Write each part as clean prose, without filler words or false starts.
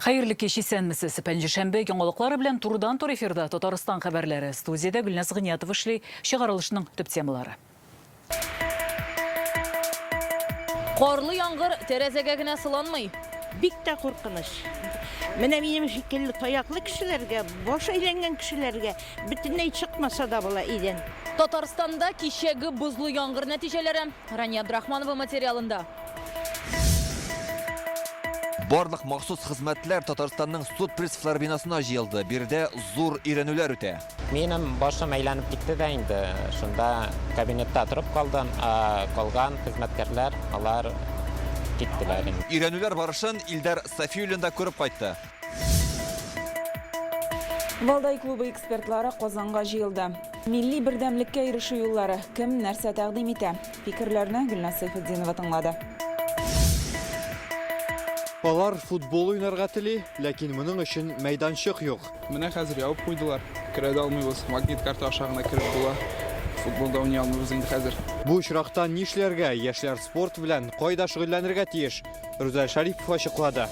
Хәерле кич, исәнмесез. Пәнҗешәмбе яңалыклары белән турыдан-туры эфирда Татарстан хәбәрләре. Студиядә Гөлназ Гыйниятова эшли. Чыгарылышның төп темалары. Карлы яңгыр тәрәзәгә генә сыланмый. Бик тә куркыныч. Менә минем шикелле таяклы кешеләргә, баш әйләнгән кешеләргә бөтенләй чыкмаса да була өйдән. Татарстанда кичәге бозлы яңгыр нәтиҗәләре Рания Абдрахманова материалында. Барлык махсус хезмәтләр Татарстанның суд приставлары бинасына җыелды. Биредә зур өйрәнүләр үтә. Минем башым әйләнеп китте дә инде, шунда кабинетта торып калдым, ә калган хезмәткәрләр, алар киттеләр инде. Өйрәнүләр барышын Илдар Сафиуллин да күреп кайтты. Валдай клубы экспертлары Казанга җыелды. Милли бердәмлеккә ирешү юллары, кем нәрсә тәкъдим итә? Фикерләрне Гөлназ Сәйфетдинова тыңлады. Алар футбол уйнарга тели, ләкин моның өчен мәйданчык юк. Менә хәзер ябып куйдылар, керә дә алмыйбыз, магнит карта аша гына кереп була. Футбол да уйный алмыйбыз инде хәзер. Бу очракта нишләргә? Яшьләр спорт белән кайда шөгыльләнергә тиеш? Рүзәл Шәрипов ачыклады.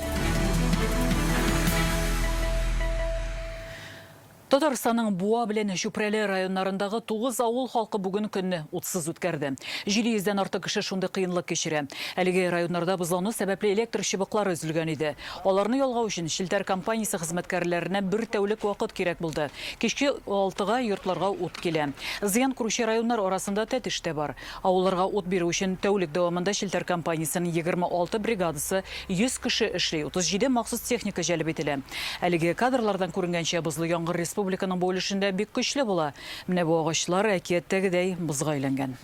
Татарстанның Буа белән Чүпрәле районнарындагы 9 авыл халкы бүген көнне утсыз үткәрде. 700 дән артык кеше шундый кыенлык кичерә. Әлеге районнарда бозлану сәбәпле электр чыбыклары өзелгән иде. Аларны ялгау өчен челтәр компаниясе хезмәткәрләренә бер тәүлек вакыт кирәк булды. Кичке алтыга йортларга ут килә. Зыян күрүче районнар арасында Тәтеш тә бар. Авылларга ут бирү өчен тәүлек дәвамында челтәр компаниясенең 26 бригадасы, 100 кеше эшли, 37 махсус техника җәлеп ителә. Әлеге кадрлардан күренгәнчә, бозлы яңгыр республиканың бу өлешендә бик көчле була. Менә бу агачлар, әкияттәгедәй, бозга әйләнгән.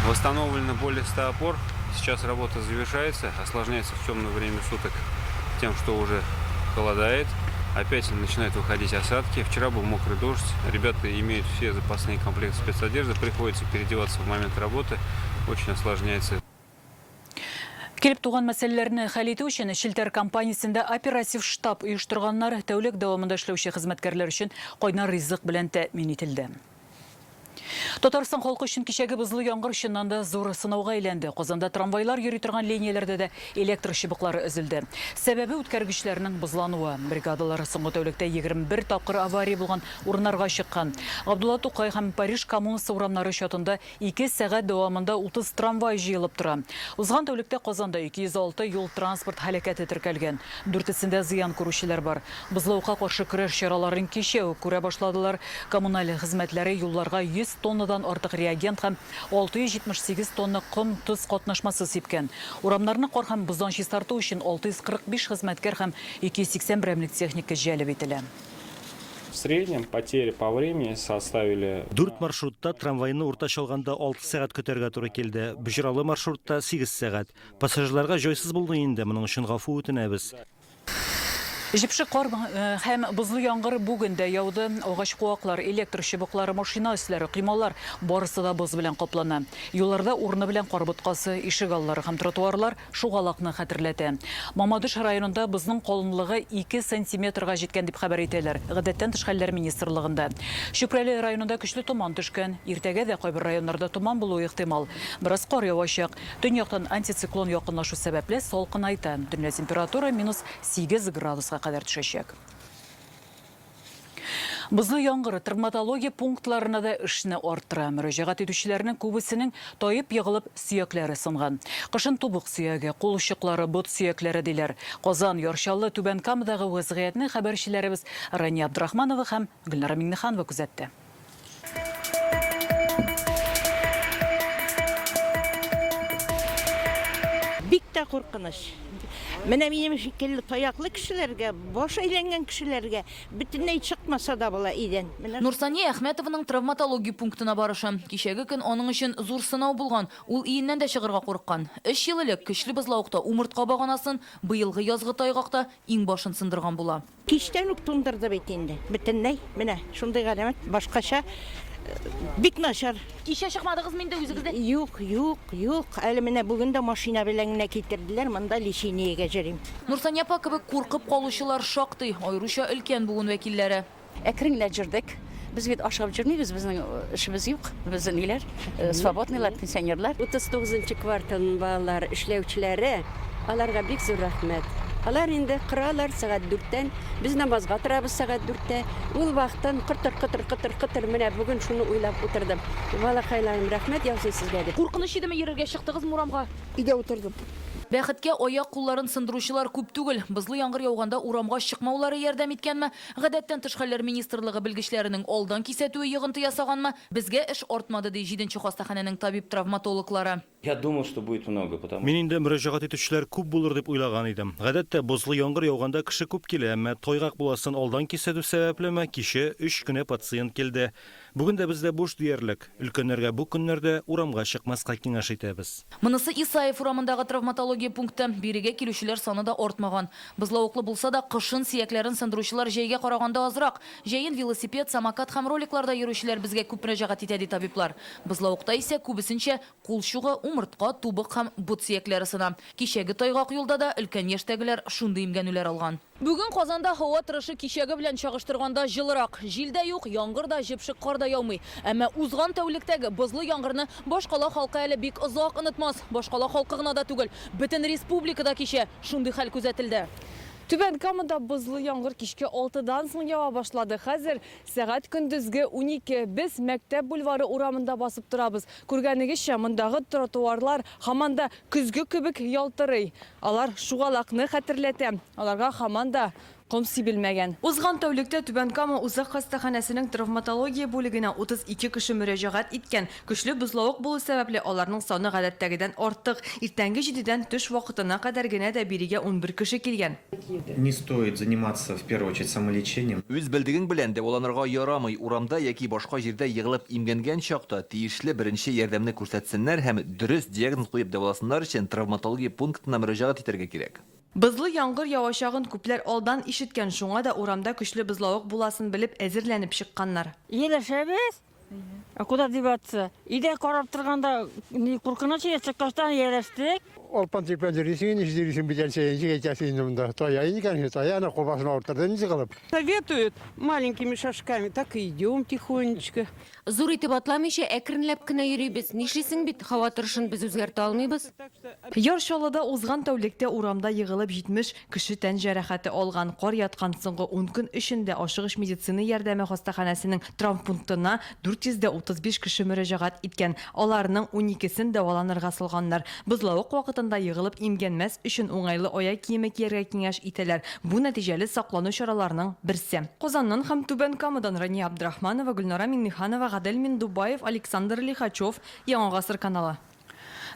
Восстановлено более 100 опор. Сейчас работа завершается, осложняется в темное время суток тем, что уже холодает. Опять начинают выходить осадки. Вчера был мокрый дождь. Ребята имеют все запасные комплекты спецодежды. Приходится переодеваться в момент работы. Очень осложняется. Килеп туган мәсьәләләрне хәл итү өчен челтәр компаниясендә оператив штаб оештырганнар. Тәүлек дәвамында эшләүче хезмәткәрләр өчен кайнар ризык белән тәэмин ителде. Татарстан халкы өчен кичәге бозлы яңгыр чыннан да зур сынауга әйләнде. Казанда трамвайлар йөри торган линияләрдә дә электр чыбыклары өзелде. Сәбәбе үткәргечләрнең бозлануы. Бригадалар соңгы тәүлектә 21 тапкыр авария булган урыннарга чыккан. Габдулла Тукай һәм Париж коммунасы урамнары чатында 2 сәгать дәвамында 30 трамвай җыелып тора. Узган тәүлектә Казанда 206 юл-транспорт һәлакәте теркәлгән. Дүртесендә зыян күрүчеләр бар. Бозлавыкка каршы көрәш чараларын кичә үк күрә башладылар. Коммуналь хезмәтләре юлларга 100 тоннадан артык реагент һәм 678 тонна ком-тоз катнашмасы сипкән. Урамнарны кар һәм боздан чистарту өчен 645 хезмәткәр һәм 280 берәмлек техника җәлеп ителә. В среднем потери по времени составили. Дүрт маршрутта трамвайны уртача алганда алты сәгать көтәргә туры килде, боҗралы маршрутта, сигез сәгать. Пассажирларга җайсыз булды инде, моның өчен гафу үтенәбез. Җепшек кар һәм бозлы яңгыр бүген дә яуды. Агач-куаклар, электр чыбыклары, машина өсләре, коймалар, барысы да боз белән каплана. Юлларда урыны белән кар боткасы, ишек аллары һәм тротуарлар шугалакны хәтерләтә. Мамадыш районында бозның калынлыгы 2 сантиметрга җиткән дип хәбәр итәләр Гадәттән тыш хәлләр министрлыгында. Чүпрәле районында көчле томан төшкән. Иртәгә дә кайбер районнарда томан булуы ихтимал. Бераз кар явачак. Төньяктан антициклон якынлашу сәбәпле, салкынайта. Төнлә температура минус 8 градуска кадәр төшәчәк. Бозлы яңгыр травматология пунктларына да эшне арттыра. Мөрәҗәгать итүчеләрнең күбесенең таеп егылып сөякләре сынган. Кышын тубык сөяге, кул чыклары, бот сөякләре диләр. Казан, Яр Чаллы, Түбән Камадагы вәзгыятьне хәбәрчеләребез Рания Абдрахманова һәм Гөлнара Миңнеханова күзәтте. Бик тә куркыныч. Менә минем шикелле таяклы кешеләргә, баш әйләнгән кешеләргә бөтенләй чыкмаса да була өйдән. Менә Нурсания Әхмәтованың травматология пунктына барышы. Кичәге көн аның өчен зур сынау булган. Ул өеннән дә чыгарга курыккан. Өч ел элек көчле бозлавыкта умыртка баганасын, быелгы язгы тайгакта иңбашын сындырган була. Кичтән үк туңдырды бит инде, бөтенләй. Менә шундый галәмәт, башкача бик начар. Кичә чыкмадыгызмы инде үзегез дә? Юк, юк, юк. Әле менә бүген дә машина белән генә китерделәр, монда лечениегә йөрим. Нурсания апа кебек куркып калучылар шактый, аеруча өлкән буын вәкилләре. Әкрен генә җөрдек. Без бит ашыгып җөрмибез, безнең эшебез юк. Без ниләр, свободныйлар, пенсионерлар. 39 нчы кварталның балалары, эшләүчеләре, аларга бик зур рәхмәт. Алар инде кыралар сәгать дүрттән, без намазга торабыз сәгать дүрттә. Ул вакыттан кытыр-кытыр, кытыр-кытыр, менә бүген шуны уйлап утырдым. Балакайларым, рәхмәт яусын сезгә дип. Куркыныч идеме йөрергә чыктыгызмы урамга? Өйдә утырдым. Бәхеткә, аяк-кулларын сындыручылар күп түгел. Бозлы яңгыр яуганда урамга чыкмаулары ярдәм иткәнме, Гадәттән тыш хәлләр министрлыгы белгечләренең алдан кисәтүе йогынты ясаганмы, безгә эш артмады, ди җиденче хастаханәнең табиб-травматологлары. Я думал, что будет много, потому. Мин инде мөрәҗәгать итүчеләр күп булыр дип уйлаган идем. Гадәттә, бозлы яңгыр яуганда кеше күп килә, әмма тайгак буласын алдан кисәтү сәбәплеме, кичә өч кенә пациент килде. Бүген дә бездә буш диярлек. Өлкәннәргә бу көннәрдә урамга чыкмаска киңәш итәбез. Монысы Исаев урамындагы травматология пункты. Бирегә килүчеләр саны да артмаган. Бозлавыклы булса да, кышын сөякләрен сындыручылар җәйгә караганда азрак. Җәен велосипед, самокат һәм роликларда йөрүчеләр безгә күп мөрәҗәгать итә, ди табиблар. Бозлавыкта исә күбесенчә кул чугы, умыртка, тубык һәм бот сөякләре сына. Кичәге тайгак юлда да өлкән яшьтәгеләр шундый имгәнүләр алган. Бүген Казанда һава торышы кичәге белән чагыштырганда җылырак. Җил дә юк, яңгыр да, җепшек кар да яумый. Әмма узган тәүлектәге бозлы яңгырны башкала халкы әле бик озак онытмас. Башкала халкы гына да түгел, бөтен республикада кичә шундый хәл күзәтелде. Түбән Камада бозлы яңгыр кичке алтыдан соң ява башлады. Хәзер сәгать көндезге 12. Без Мәктәп бульвары урамында басып торабыз. Күргәнегезчә, мондагы тротуарлар һаман да көзге кебек ялтырый. Алар шугалакны хәтерләтә. Аларга һаман да ком сибелмәгән. Узган тәүлектә Түбән Кама үзәк хастаханәсенең травматология бүлегенә 32 кеше мөрәҗәгать иткән. Көчле бозлавык булу сәбәпле, аларның саны гадәттәгедән артык. Иртәнге җидедән төш вакытына кадәр генә дә бирегә 11 кеше килгән. Не стоит заниматься, в первую очередь, самолечением. Үз белдегең белән дәваланырга ярамый, урамда яки башка җирдә егылып имгәнгән чакта тиешле беренче ярдәмне күрсәтсеннәр һәм дөрес диагноз куеп дәваласыннар өчен травматология пунктына мөрәҗәгать итәргә кирәк. Бозлы яңгыр явачагын күпләр алдан ишеткән, шуңа да урамда көчле бозлавык буласын белеп әзерләнеп чыкканнар. Ияләшәбез. Ә куда деваться? Өйдә карап торганда ни куркыныч иде, чыккачтан ияләштек. Алпан-тилпән йөрисең инде, ничек йөрисең бит әнсә, ничек әйтәсең инде монда. Тая инде, конечно, тая, әнә кулбашын авырттырды инде җыгылып. Советуют маленькими шажками, так и идем тихонечко. Зур итеп атламыйча, әкренләп кенә йөрибез. Нишлисең бит, һава торышын без үзгәртә алмыйбыз. Яр Чаллыда узган тәүлектә урамда егылып 70 кеше тән җәрәхәте алган. Кар яткан соңгы ун көн эчендә ашыгыч медицина ярдәме хастаханәсенең травмпунктына 435 кеше мөрәҗәгать иткән. Аларның уникесен дәваланырга салганнар. Бозлавык вакытында егылып имгәнмәс өчен уңайлы аяк киеме кияргә киңәш итәләр. Бу нәтиҗәле саклану чараларының берсе. Казаннан һәм Түбән Камадан Рания Абдрахманова, Гөлнара Миңнеханова, Гадел Миндубаев, Александр Лихачев, Яңа гасыр каналы.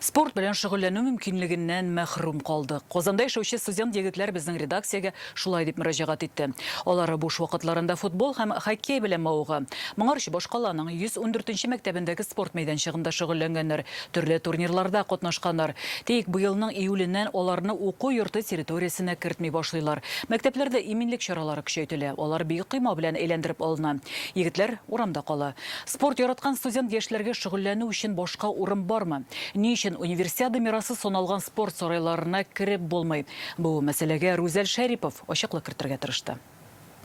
Спорт белән шөгыльләнү мөмкинлегеннән мәхрүм калдык. Казанда яшәүче студент егетләр безнең редакциягә шулай дип мөрәҗәгать итте. Алар буш вакытларында футбол һәм хоккей белән мавыга. Моңарчы башкаланың 114 нче мәктәбендәге спорт мәйданчыгында шөгыльләнгәннәр, төрле турнирларда катнашканнар. Тик быелның июленнән аларны уку йорты территориясенә кертми башлыйлар. Мәктәпләрдә иминлек чаралары көчәйтелә, алар биек койма белән әйләндереп алына. Егетләр урамда кала. Спорт яраткан студент яшьләргә шөгыльләнү өчен башка урын бармы? Ни өчен Универсиада мирасы саналган спорт сарайларына кереп булмый? Бу мәсьәләгә Рүзәл Шәрипов ачыклык кертергә тырышты.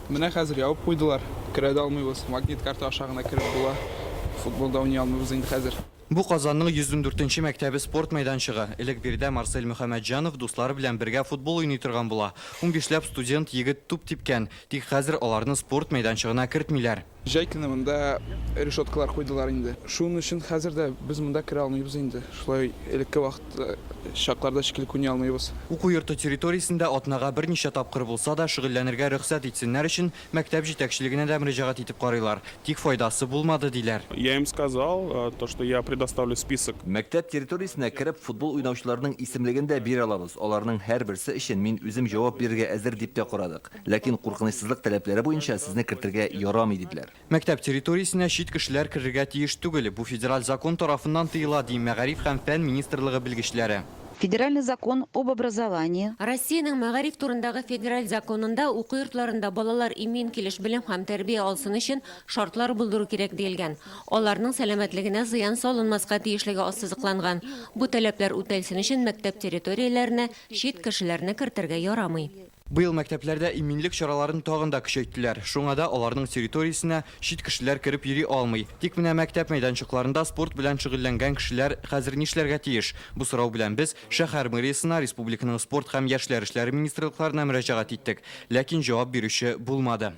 Менә хәзер ябып куйдылар, керә дә алмыйбыз, магнит карта аша гына кереп була. Футбол да уйный алмыйбыз инде хәзер. Бу Казанның 114 нче мәктәбе спорт мәйданчыгы. Элек биредә Марсель Мөхәммәтҗанов дуслары белән бергә футбол уйный торган була. Унбишләп студент егет туп типкән, тик хәзер аларны спорт мәйданчыгына кертмиләр. Җәй көне монда решеткалар куйдылар инде. Шуның өчен хәзер дә без монда керә алмыйбыз инде. Шулай элекке вакыт чакларда шикелле күни алмыйбыз. Уку йорты территориясендә атнага берничә тапкыр булса да шөгыльләнергә рөхсәт итсеннәр өчен мәктәп җитәкчелегенә дә мөрәҗәгать итеп карыйлар. Тик файдасы булмады, диләр. Я им сказал, то что я предоставлю список. Мәктәп территориясенә кереп футбол уйнаучыларның исемлеген дә бирә алабыз. Аларның һәрберсе өчен мин үзем җавап бирергә әзер дип тә карадык. Ләкин куркынычсызлык таләпләре буенча сезне кертергә ярамый, диделәр. Мәктәп территориясенә чит кешеләр керергә тиеш түгел. Бу федераль закон тарафыннан тыела, ди Мәгариф һәм фән министрлыгы белгечләре. Федеральный закон об образовании. Россиянең Мәгариф турындагы федераль законында уку йортларында балалар имин килеш белем һәм тәрбия алсын өчен шартлар булдыру кирәк диелгән. Аларның сәламәтлегенә зыян салынмаска тиешлеге ассызыкланган. Бу таләпләр үтәлсен өчен мәктәп территорияләренә чит кешеләрне кертергә ярамый. Быел мәктәпләрдә иминлек чараларын тагын да көчәйттеләр. Шуңа да аларның территориясенә чит кешеләр кереп йөри алмый. Тик менә мәктәп мәйданчыкларында спорт белән шөгыльләнгән кешеләр хәзер нишләргә тиеш? Бу сорау белән без шәһәр мэриясенә, республиканың спорт һәм яшьләр эшләре министрлыкларына мөрәҗәгать иттек. Ләкин җавап бирүче булмады.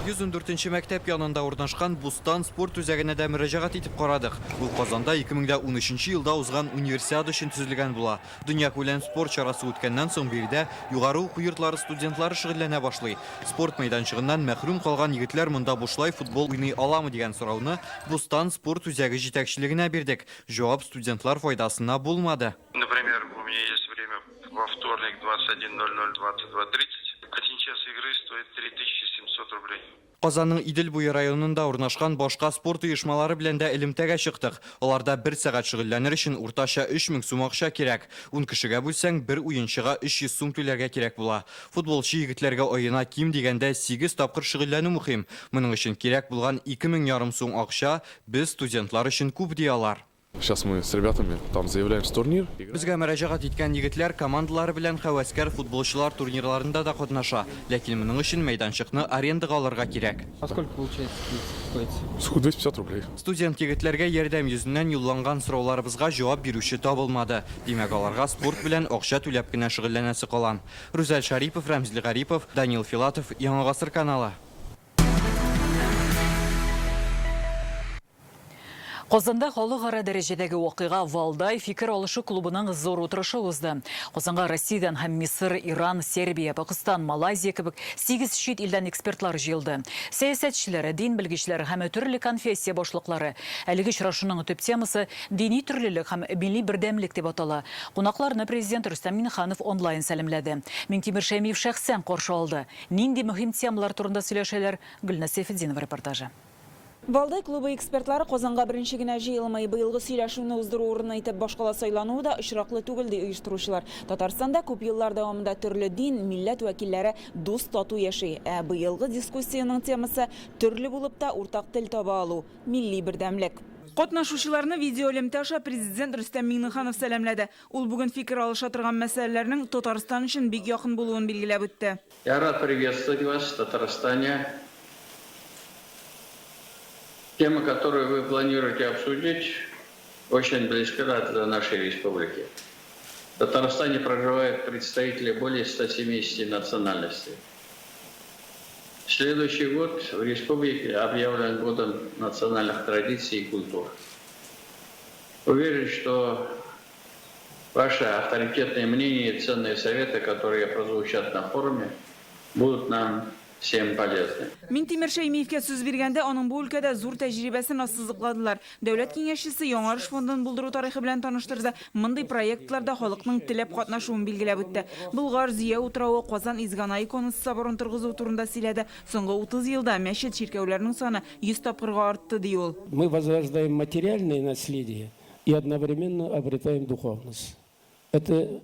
114 нче мәктәп янында урнашкан Бустан спорт үзәгенә дә мөрәҗәгать итеп карадык. Ул Казанда 2013 елда узган Универсиада өчен төзелгән була. Дөньякүләм спорт чарасы үткәннән соң биредә югары уку йортлары студентлары шөгыльләнә башлый. Спорт мәйданчыгыннан мәхрүм калган егетләр монда бушлай футбол уйный аламы дигән сорауны Бустан спорт үзәге җитәкчелегенә бирдек. Җавап студентлар файдасына булмады. Например, у меня есть время во вторник 21:00, 22:30. Один час игры стоит 3700 рублей. Казанның Идел буе районында урнашкан башка спорт оешмалары белән дә элемтәгә чыктык. Аларда бер сәгать шөгыльләнер өчен уртача 3000 сум акча кирәк. Ун кешегә бүлсәң, бер уенчыга 300 сум түләргә кирәк була. Футболчы егетләргә аена ким дигәндә сигез тапкыр шөгыльләнү мөһим. Моның өчен кирәк булган 2000 ярым сум акча без, студентлар өчен күп, ди алар. Сейчас мы с ребятами там заявляемся в турнир. Безгә мөрәҗәгать иткән егетләр командалары белән һәвәскәр футболчылар турнирларында да катнаша. Ләкин моның өчен мәйданчыкны арендага алырга кирәк. А сколько получается стоит? 250 рублей. Студент егетләргә ярдәм йөзеннән юлланган сорауларыбызга җавап бирүче табылмады. Димәк, аларга спорт белән акча түләп кенә шөгыльләнәсе кала. Рүзәл Шәрипов, Рәмзил Гарипов, Данил Филатов, Яңа гасыр каналы. Казанда халыкара дәрәҗәдәге вакыйга Валдай фикер алышу клубының зур утырышы узды. Казанга Россиядән һәм Мисыр, Иран, Сербия, Пакыстан, Малайзия кебек сигез чит илдән экспертлар җыелды. Сәясәтчеләр, дин белгечләре һәм төрле конфессия башлыклары. Әлеге очрашуның төп темасы Дини төрлелек һәм милли бердәмлек дип атала. Кунакларны Президент Рөстәм Миңнеханов онлайн сәламләде. Миңтимер Шәймиев шәхсән каршы алды. Нинди мөһим темалар турында сөйләшәләр, Гөлназ Сәйфетдинова репортажы. Валдай клубы экспертлары Казанга беренче генә җыелмый. Быелгы сөйләшүне уздыру урыны итеп башкала сайлануы да очраклы түгел, ди оештыручылар. Татарстанда күп еллар дәвамында төрле дин, милләт вәкилләре дус-тату яши. Ә быелгы дискуссиянең темасы, төрле булып та уртак тел таба алу, милли бердәмлек. Катнашучыларны видеоэлемтә аша Президент Рөстәм Миңнеханов сәламләде. Ул бүген фикер алыша торган мәсьәләләрнең Татарстан өчен бик якын булуын билгеләп үтте. Я рад приветствовать вас в Татарстане. Тема, которую вы планируете обсудить, очень близка для нашей республики. В Татарстане проживают представители более 170 национальностей. Следующий год в республике объявлен годом национальных традиций и культур. Уверен, что ваши авторитетные мнения и ценные советы, которые прозвучат на форуме, будут нам всем полезны. Минтимер Шәймиевкә сүз биргәндә, аның бу өлкәдә зур тәҗрибәсен ассызыкладылар. Дәүләт киңәшчесе Яңарыш фондын булдыру тарихы белән таныштырды, мондый проектларда халыкның теләп катнашуын билгеләп үтте. Болгар, Зөя утравы, Казан Изге Ана иконасы соборын торгызу турында сөйләде. Соңгы 30 елда мәчет, чиркәүләрнең саны 100 тапкырга артты, ди ул. Мы возрождаем материальное наследие и одновременно обретаем духовность. Это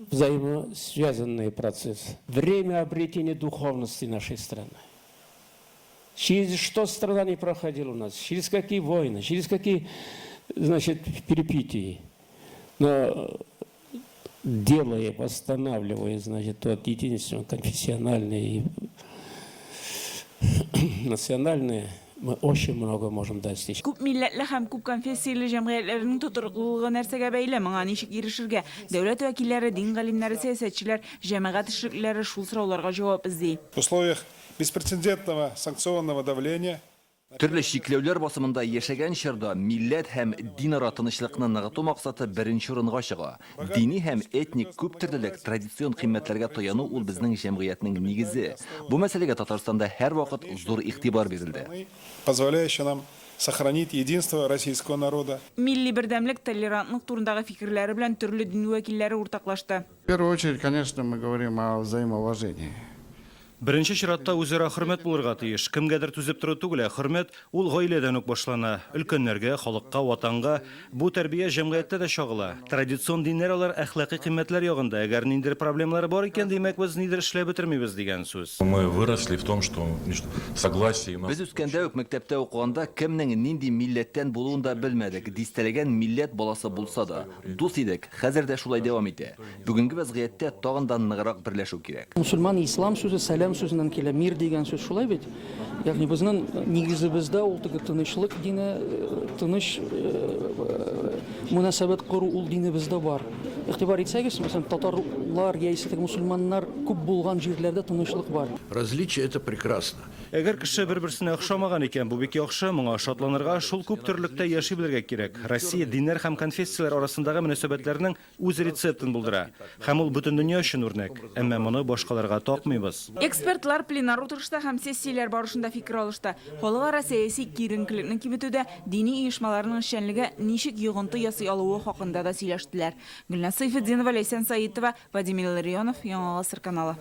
взаимосвязанные процессы. Время обретения духовности нашей страны. Через что страна не проходила у нас, через какие войны, через какие, значит, перипетии. Но делая, восстанавливая, значит, тот единственно конфессиональное и национальное, мы очень много можем достичь. Күп милләтле һәм күп конфессияле җәмгыятьләрнең тотрыклылыгы нәрсәгә бәйле, моңа ничек ирешергә? Дәүләт вәкилләре, дин галимнәре, сәясәтчеләр, җәмәгать эшлеклеләре шул сорауларга җавап эзли. В условиях беспрецедентного санкционного давления Төрле чикләүләр басымында яшәгән чорда милләт һәм динара тынычлыкны ныгыту максаты беренче урынга чыга. Дини һәм этник күптөрлелек, традицион кыйммәтләргә таяну ул безнең җәмгыятьнең нигезе. Бу мәсьәләгә Татарстанда һәрвакыт зур игътибар бирелде. Позволяющая нам сохранить единство российского народа. Милли бердәмлек, толерантлык турындагы фикерләре белән төрле дин вәкилләре уртаклашты. В первую очередь, конечно, мы говорим о взаимоуважении. Беренче чиратта үзара хөрмәт булырга тиеш. Кемгәдер түзеп тору түгел, ә хөрмәт ул гаиләдән үк башлана. Өлкәннәргә, халыкка, Ватанга. Бу тәрбия җәмгыятьтә дә чагыла. Традицион диннәр алар әхлакый кыйммәтләр ягында. Әгәр ниндидер проблемалар бар икән, димәк, без нидер эшләп бетермибез дигән сүз. Мы выросли в том, что согласие у нас. Без үскәндә үк, мәктәптә укыганда, кемнең нинди милләттән булуын да белмәдек. Дистәләгән милләт баласы булса да, дус идек, хәзер дә шулай дәвам итә. Бүгенге вәзгыятьтә тагын да ныграк берләшү кирәк. Мөселман ислам сүзе сәлам сүзеннән килә, мир дигән сүз, шулай бит? Ягъни безнең нигезебездә ул теге тынычлык дине, тыныч мөнәсәбәт кору ул динебездә бар. Игътибар итсәгез, мәсәлән, татарлар яисә теге мөселманнар күп булган җирләрдә тынычлык бар. Различие это прекрасно. Әгәр кеше бер-берсенә охшамаган икән, бу бик яхшы, моңа шатланырга, шул күптөрлелектә яши белергә кирәк. Россия диннәр һәм конфессияләр арасындагы мөнәсәбәтләрнең Үз рецептын булдыра. Һәм ул бөтен дөнья өчен үрнәк. Әмма моны башкаларга такмыйбыз. Экспертлар пленар утырышта һәм сессияләр барышында фикер алышты. Халыкара сәяси киеренкелекне киметүдә дини оешмаларның эшчәнлеге ничек йогынты ясый алуы хакында да сөйләштеләр. Гөлназ Сәйфетдинова, Ләйсән Саитова, Вадим Илларионов, Яңа Гасыр каналы.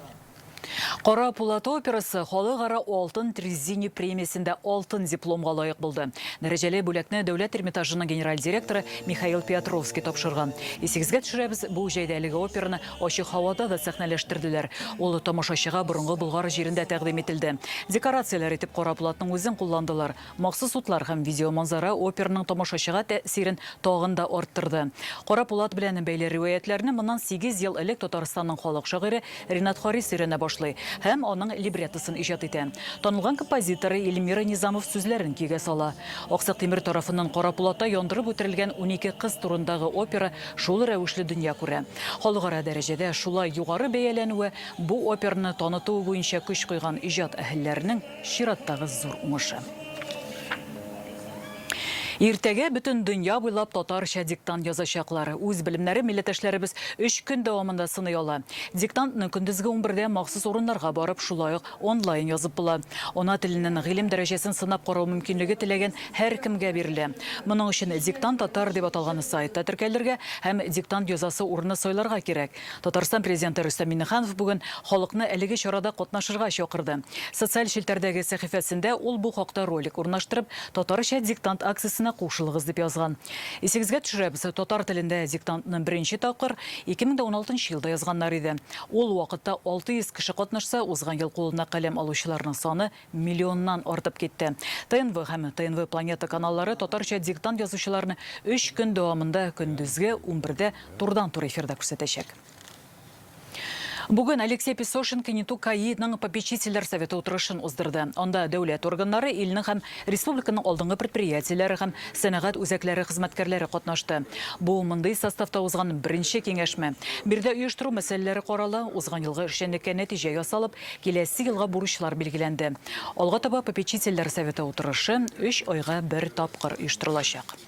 Кара пулат операсы Халыкара алтын Трезини премиясендә алтын дипломга лаек булды. Дәрәҗәле бүләкне Дәүләт Эрмитажының генераль директоры Михаил Пиотровский тапшырган. Исегезгә төшерәбез, бу җәйдә әлеге операны ачык һавада да сәхнәләштерделәр. Ул тамашачыга борынгы Болгар җирендә тәкъдим ителде. Декорацияләр итеп Кара пулатның үзен кулландылар. Махсус утлар һәм видеоманзара операның тамашачыга тәэсирен тагын да арттырды. Кара пулат белән бәйле риваятьләрне моннан сигез ел элек Татарстанның халык шагыйре Ренат Харис өйрәнә башлый һәм аның либреттосын иҗат итә. Танылган композитор Эльмира Низамов сүзләрен көйгә сала. Аксак Тимер тарафыннан Кара пулатта яндырып үтерелгән 12 кыз турындагы опера шул рәвешле дөнья күрә. Халыкара дәрәҗәдә шулай югары бәяләнүе бу операны таныту буенча көч куйган иҗат әһелләренең Чираттагы зур уңышы. Иртәгә бөтен дөнья буйлап татарча диктант язачаклар. Үз белемнәре милләттәшләребез өч көн дәвамында сыный ала. Диктантны көндезге унбердә махсус урыннарга барып, шулай ук онлайн язып була. Ана теленең гыйлем дәрәҗәсен сынап карау мөмкинлеге теләгән һәркемгә бирелә. Моның өчен Диктант татар дип аталган сайтта теркәлергә һәм диктант язасы урынны сайларга кирәк. Татарстан Президенты Рөстәм Миңнеханов бүген халыкны әлеге чарада катнашырга чакырды. Социаль челтәрдәге сәхифәсендә ул бу хакта ролик урнаштырып, Татарча диктант акциясенә кушылыгыз дип язган. Исегезгә төшерәбез, татар телендә диктантны беренче тапкыр 2016 елда язганнар иде. Ул вакытта 600 кеше катнашса, узган ел кулына каләм алучыларның саны Миллионнан артып китте. ТНВ һәм ТНВ Планета каналлары татарча диктант язучыларны өч көн дәвамында көндезге унбердә турыдан-туры эфирда күрсәтәчәк. Бүген Алексей Песошин Кениту КАИның попечительләр советы утырышын уздырды. Анда дәүләт органнары, илнең һәм республиканың алдынгы предприятиеләре һәм сәнәгать үзәкләре хезмәткәрләре катнашты. Бу мондый составта узган беренче киңәшмә. Биредә оештыру мәсьәләләре карала, узган елгы эшчәнлеккә нәтиҗә ясалып, Киләсе елга бурычлар билгеләнде. Алга таба попечительләр советы утырышы өч айга бер тапкыр оештырылачак.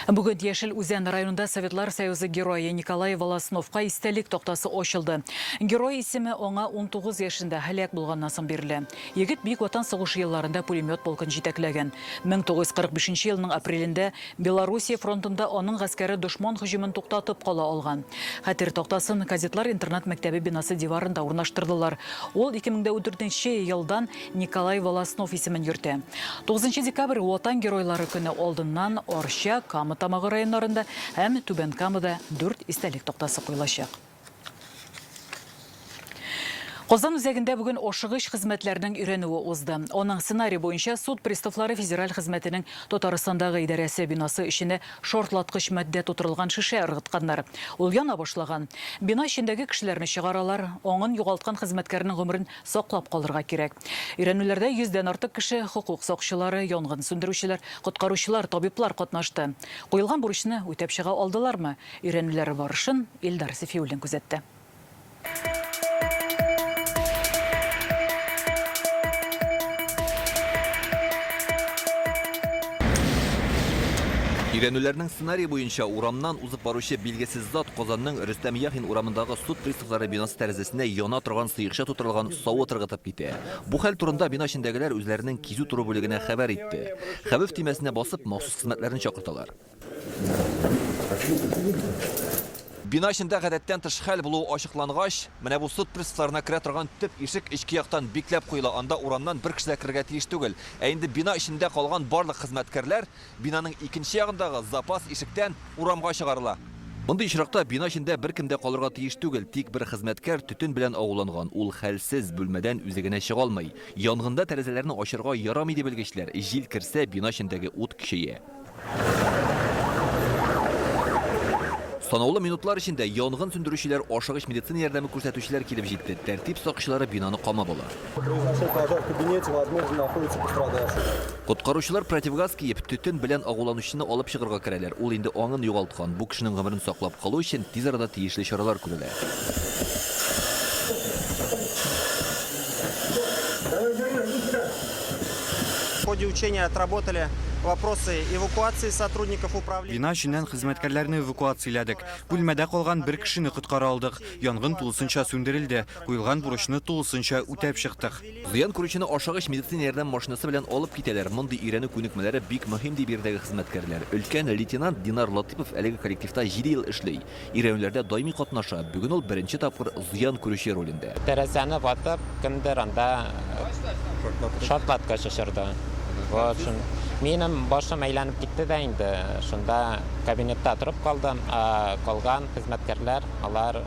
Бүген Яшел Үзән районында Советлар Союзы Герое Николай Волосновка истәлек тактасы ачылды. Герой исеме аңа 19 яшендә һәлак булганнан соң бирелә. Егет Бөек Ватан сугышы елларында пулемет полкын җитәкләгән. 1945 елның апрелендә Белоруссия фронтында аның гаскәре дошман һөҗүмен туктатып кала алган. Хәтер тактасын кадетлар интернат-мәктәбе бинасы диварында урнаштырдылар. Ул 2014 нче елдан Николай Волостнов исемен йөртә. 9 декабрь Ватан Геройлары көне алдыннан Арча, Кама Тамагы районнарында һәм Түбән Камада дүрт истәлек тактасы куелачак. Казан үзәгендә бүген ашыгыч хезмәтләрнең өйрәнүе узды. Аның сценарие буенча суд приставлары федераль хезмәтенең Татарстандагы идарәсе бинасы эченә шартлаткыч матдә тутырылган шешә ыргытканнар. Ул яна башлаган. Бина эчендәге кешеләрне чыгаралар, аңын югалткан хезмәткәрнең гомерен саклап калырга кирәк. Өйрәнүләрдә йөздән артык кеше, хокук сакчылары, янгын сүндерүчеләр, коткаручылар, табиблар катнашты. Куелган бурычны үтәп чыга алдылармы? Өйрәнүләр барышын Илдар Сәфиуллин күзәтте. Өйрәнүләрнең сценарие буенча урамнан узып баручы билгесез зат Казанның Рөстәм Яхин урамындагы суд приставлары бинасы тәрәзәсенә яна торган сыекча тутырылган савыт ыргытып китә. Бу хәл турында бина эчендәгеләр үзләренең кизү тору бүлегенә хәбәр итте. Хәвеф төймәсенә басып, махсус хезмәтләрне чакырталар. Бина эчендә гадәттән тыш хәл булуы ачыклангач, менә бу суд приставларына керә торган төп ишек эчке яктан бикләп куела, анда урамнан бер кеше дә керергә тиеш түгел. Ә инде бина эчендә калган барлык хезмәткәрләр бинаның икенче ягындагы запас ишектән урамга чыгарыла. Мондый очракта бина эчендә беркем дә калырга тиеш түгел, тик бер хезмәткәр төтен белән агуланган, ул хәлсез, бүлмәдән үзе генә чыга алмый. Янгында тәрәзәләрне ачарга ярамый, ди белгечләр, җил керсә, бина эчендәге ут көчәя. Санаулы минутлар эчендә янгын сүндерүчеләр, ашыгыч медицина ярдәме күрсәтүчеләр килеп җитте. Тәртип сакчылары бинаны камап ала. Коткаручылар противогаз киеп, төтен белән агуланучыны алып чыгарга керәләр. Ул инде аңын югалткан. Бу кешенең гомерен саклап калу өчен тиз арада тиешле чаралар күрелә. В ходе учения отработали вопросы эвакуации сотрудников управления. Бина эченнән хезмәткәрләрне эвакуацияләдек. Бүлмәдә калган бер кешене коткара алдык. Янгын тулысынча сүндерелде. Куелган бурычны тулысынча үтәп чыктык. Зыян күрүчене ашыгыч медицина ярдәм машинасы белән алып китәләр. Мондый өйрәнү күнекмәләре бик мөһим, ди биредәге хезмәткәрләр. Өлкән лейтенант Динар Латыйпов әлеге коллективта җиде ел эшли. Өйрәнүләрдә даими катнаша, бүген ул беренче тапкыр зыян күрүче ролендә. Тәрәзәне ватып, кемдер анда шартлаткыч очырды. Вот, шун. Минем башым әйләнеп китте дә инде, шунда кабинетта торып калдым, ә калган хезмәткәрләр, алар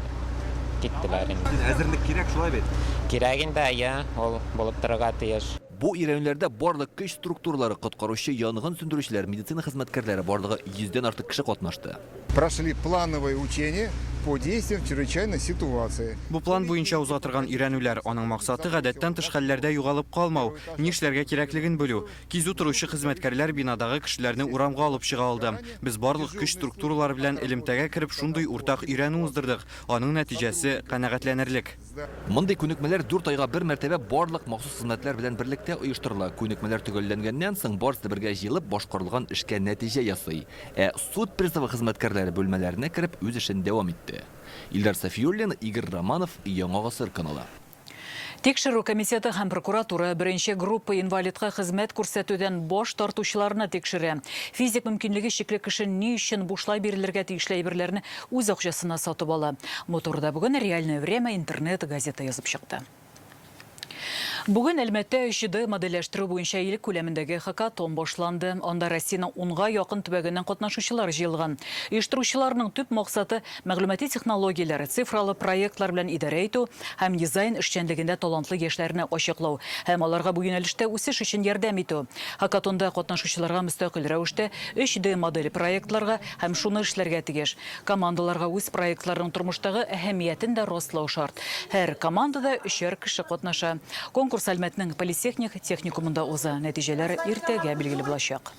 киттеләр инде. Әзерлек кирәк, шулай бит? Кирәк инде, әйе, ул булып торырга тиеш. Бу өйрәнүләрдә барлык көч структуралары, коткаручы, янгын сүндерүчеләр, медицина хезмәткәрләре, барлыгы йөздән артык кеше катнашты. Прошли плановые учения по действиям в чрезвычайной ситуации. Бу план буенча уза торган өйрәнүләр. Аның максаты, гадәттән тыш хәлләрдә югалып калмау, нишләргә кирәклеген белү. Кизү торучы хезмәткәрләр бинадагы кешеләрне урамга алып чыга алды. Без барлык көч структуралары белән элемтәгә кереп шундый уртак өйрәнү уздырдык. Аның нәтиҗәсе канәгатьләнерлек. Мондый күнекмәләр дүрт айга бер мәртәбә барлык махсус хезмәтләр белән берлектә оештырыла. Күнекмәләр төгәлләнгәннән соң, барысы да бергә җыелып, башкарылган эшкә нәтиҗә ясый. Ә суд приставы хезмәткәрләре бүлмәләренә кереп үз эшен дәвам итте. Илдар Сафиуллин, Игорь Романов, Яңа гасыр каналы. Тикшерү комитеты һәм прокуратура беренче группа инвалидка хезмәт күрсәтүдән баш тартучыларны тикшерә. Физик мөмкинлеге чикле кеше ни өчен бушлай бирелергә тиешле әйберләрне үз акчасына сатып ала? Бу турыда бүген Реальное время интернет-газета язып чыкты. Бүген Әлмәттә 3D модельләштерү буенча ил күләмендәге хакатон башланды. Анда Россиянең унга якын төбәгеннән катнашучылар җыелган. Оештыручыларның төп максаты, мәгълүмати технологияләр, цифралы проектлар белән идарә итү һәм дизайн эшчәнлегендә талантлы яшьләрне ачыклау һәм аларга бу юнәлештә үсеш өчен ярдәм итү. Хакатонда катнашучыларга мөстәкыйль рәвештә 3D модель проектларга һәм шуны эшләргә тиеш. Командаларга үз проектларының тормыштагы әһәмиятен дә раслау шарт. Һәр командада өчәр кеше катнаша. Конкурс Әлмәтнең политехник техникумында уза. Нәтиҗәләр иртәгә билгеле булачак.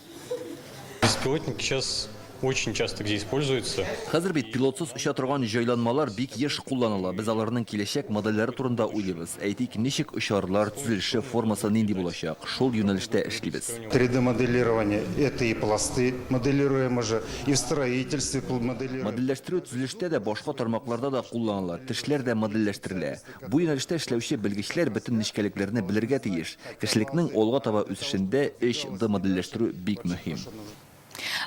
Беспилотники сейчас очень часто где используются. Хәзер бит пилотсыз оча торган җайланмалар бик еш кулланыла. Без аларның киләчәк модельләре турында уйлыйбыз. Әйтик, ничек очарлар, төзелеше, формасы нинди булачак. Шул юнәлештә эшлибез. 3D-моделирование, это и пласты моделируем уже, и в строительстве моделируем. Модельләштерү төзелештә дә, башка тармакларда да кулланыла, тешләр дә модельләштерелә. Бу юнәлештә эшләүче белгечләр бөтен нечкәлекләрне белергә тиеш. Кешелекнең алга таба үсешендә 3D модельләштерү бик мөһим.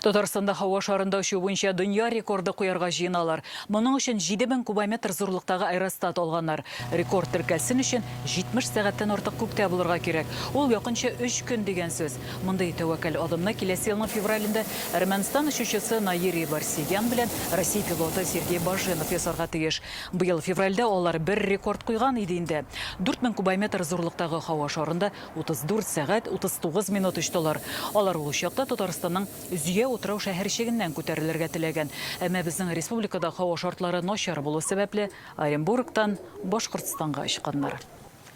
Татарстанда һава шарында очу буенча дөнья рекорды куярга җыеналар. Моның өчен 7000 кубометр зурлыктагы аэростат алганнар. Рекорд теркәлсен өчен 70 сәгатьтән артык күктә булырга кирәк. Ул якынча өч көн дигән сүз. Мондый тәвәккәл адымны киләсе елның февралендә Әрмәнстан очучысы Наири Барсегян белән Россия пилоты Сергей Баженов ясарга тиеш. Быел февральдә алар бер рекорд куйган иде инде. 4000 кубометр зурлыктагы һава шарында 34 сәгать 39 минут очтылар. Алар ул чакта Татарстанның Зөя утрау-шәһәрчегеннән күтәрелергә теләгән. Әмма безнең республикада һава шартлары начар булу сәбәпле, Оренбургтан Башкортстанга очканнар.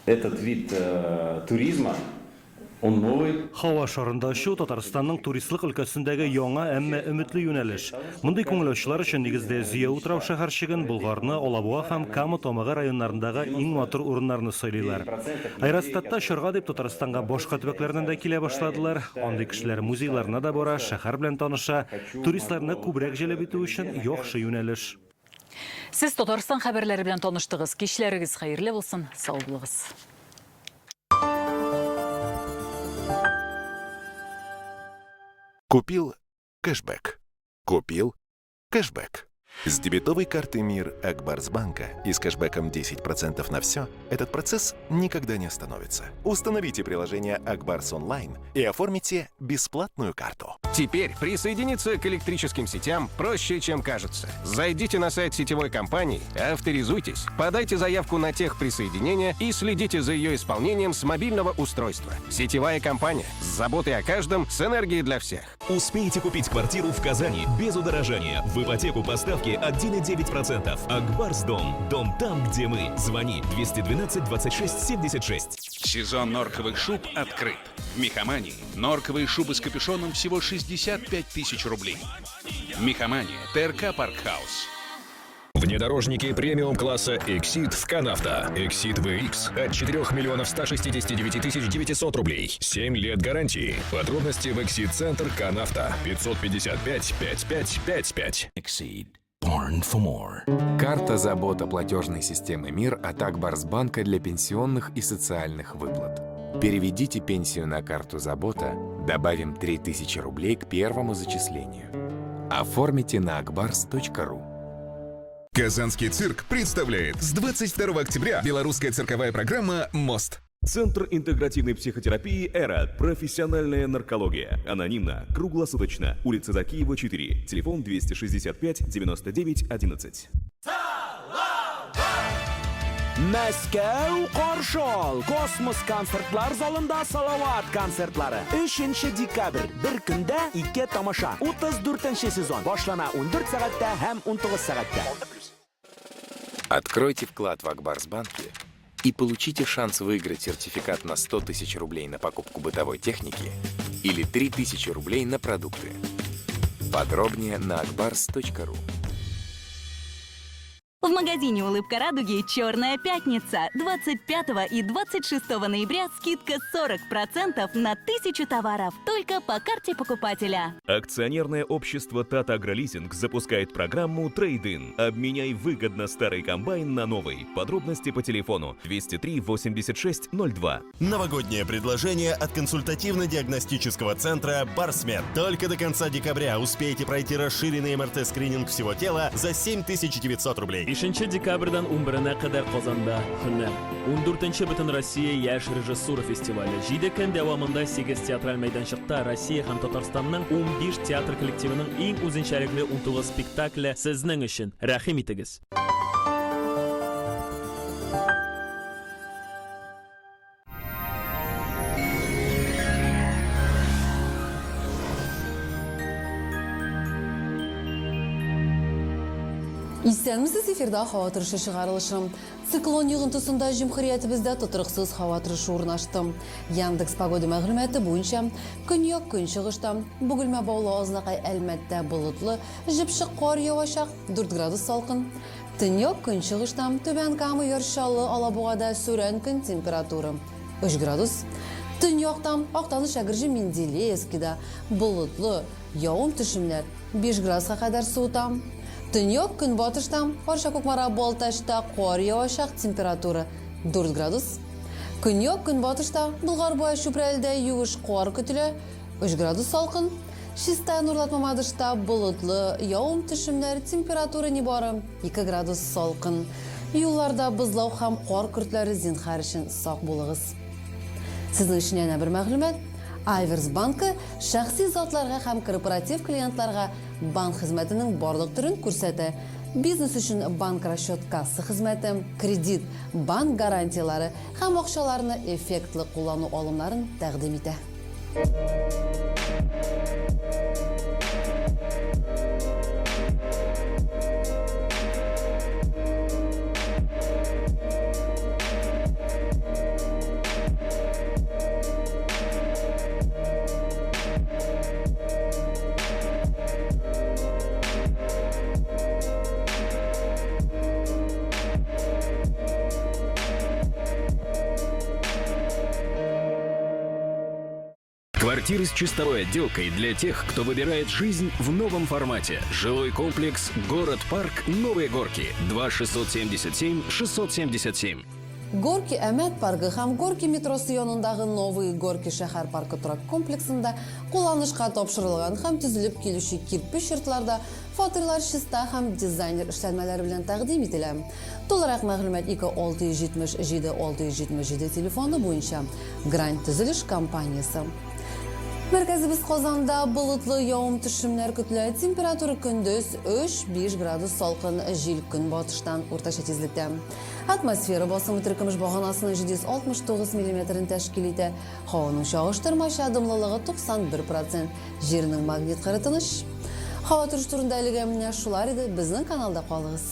Этот вид туризма, он новый. Һава шарында очу, Татарстанның туристлык өлкәсендәге яңа, әмма өметле юнәлеш. Мондый күңел ачулар өчен, нигездә, Зөя утрау-шәһәрчеген, Болгарны, Алабуга һәм Кама Тамагы районнарындагы иң матур урыннарны сайлыйлар. Аэростатта очарга дип Татарстанга башка төбәкләрдән дә килә башладылар. Андый кешеләр музейларына да бара, шәһәр белән таныша. Туристларны күбрәк җәлеп итү өчен яхшы юнәлеш. Сез Татарстан хәбәрләре белән таныштыгыз. Кичләрегез хәерле булсын, сау булыгыз. Купил кэшбэк. Купил кэшбэк. С дебетовой карты МИР Акбарсбанка и с кэшбэком 10% на все этот процесс никогда не остановится. Установите приложение Акбарс Онлайн и оформите бесплатную карту. Теперь присоединиться к электрическим сетям проще, чем кажется. Зайдите на сайт сетевой компании, авторизуйтесь, подайте заявку на техприсоединение и следите за ее исполнением с мобильного устройства. Сетевая компания с заботой о каждом, с энергией для всех. Успейте купить квартиру в Казани без удорожания. В ипотеку по ставке 1,9%. Акбарс Дом. Дом там, где мы. Звони 212 26 76. Сезон норковых шуб открыт. В Мехомании норковые шубы с капюшоном всего 65 тысяч рублей. Мехомания, ТРК Паркхаус. Внедорожники премиум-класса Exceed в Канавто. Exceed VX от 4 миллионов 169 тысяч 900 рублей. 7 лет гарантии. Подробности в Exceed Центр Канавто. 555 5555. Exceed. Born for more. Карта «Забота» платежной системы МИР от Акбарсбанка для пенсионных и социальных выплат. Переведите пенсию на карту «Забота», добавим 3000 рублей к первому зачислению. Оформите на akbars.ru. Казанский цирк представляет с 22 октября белорусская цирковая программа «Мост». Центр интегративной психотерапии «Эра». Профессиональная наркология. Анонимно. Круглосуточно. Улица Закиева, 4. Телефон 265 99 11. Мәскәү каршы ал! Космос концертлар залында Салават концертлары. 3 декабрь. Бер көндә ике тамаша. 34 сезон. Башлана 14 сәгатьтә һәм 19 сәгатьтә. Откройте вклад в Акбарсбанке и получите шанс выиграть сертификат на 100 тысяч рублей на покупку бытовой техники или 3000 рублей на продукты. Подробнее на akbars.ru. В магазине «Улыбка радуги» «Черная пятница». 25 и 26 ноября скидка 40% на 1000 товаров. Только по карте покупателя. Акционерное общество «Тата Агролизинг» запускает программу «Трейд-ин». Обменяй выгодно старый комбайн на новый. Подробности по телефону 203 86 02. Новогоднее предложение от консультативно-диагностического центра «Барсмед». Только до конца декабря успейте пройти расширенный МРТ-скрининг всего тела за 7900 рублей. 5 декабрьдән 11-нә кадәр Казанда Һөнәр. 14 Бөтенроссия яшь режиссура фестивале. 7 көн дәвамында 8 театраль мәйданчыкта Россия һәм Татарстанның 15 театр коллективының иң үзенчәлекле 19 спектакле сезнең өчен. Рәхим итегез. Исәнмесез, эфирда һава торышы чыгарылышы. Циклон йогынтысында җөмһүриятебездә тотрыксыз һава торышы урнашты. Яндекс Погода мәгълүматы буенча, көньяк-көнчыгышта, Бөгелмә, Баулы, Азнакай, Әлмәттә болытлы, җепшек кар явачак, 4 градус салкын. Төньяк-көнчыгышта, Түбән Кама, Яр Чаллы, Алабугада сүрән көн температура 3 градус. Төньякта, Актаныш, Әгерҗе, Менделеевскида болытлы, явым-төшемнәр 5 градуска кадәр суыта. Төньяк-көнбатышта, Арча, Кукмара, Балтачта кар явачак, температура 4 градус. Көньяк-көнбатышта, Болгар, Буа, Чүпрәледә юеш кар көтелә, 3 градус салкын. Чистай, Нурлат, Мамадышта болытлы, явым-төшемнәр, температура нибары 2 градус салкын. Юлларда бозлау һәм кар көртләре, зинһар өчен сак булыгыз. Сезнең өчен янә бер мәгълүмат. Аверс банкы шәхси затларга һәм корпоратив клиентларга банк хезмәтенең барлык төрен күрсәтә. Бизнес өчен банк расчет касса хезмәте, кредит, банк гарантияләре һәм акчаларны эффектлы куллану алымнарын тәкъдим итә. Квартиры с чистовой отделкой для тех, кто выбирает жизнь в новом формате. Жилой комплекс «Город-парк Новые Горки». 2 677 677. Горки Әмәт паркы һәм Горки метросы янындагы Новые Горки шәһәр паркы торак комплексында кулланышка тапшырылган һәм төзелеп килүче кирпеч йортларда фатирлар чиста һәм дизайнер эшләнмәләр белән тәкъдим ителә. Тулырак мәгълүмат 2 677 677 телефоны буенча. Гранд төзелеш компаниясе. Мәркәзебез Казанда болытлы явым-төшемнәр көтелә. Температура көндез 3-5 градус салкын, җил көнбатыштан уртача тизлектә. Атмосфера басымы теркемеш баганасының 769 миллиметрын тәшкил итә. Һаваның чагыштырмача дымлылыгы 91 процент. Җирнең магнит кыры тыныч. Һава торышы турында әлегә менә шулар иде. Безнең каналда калыгыз.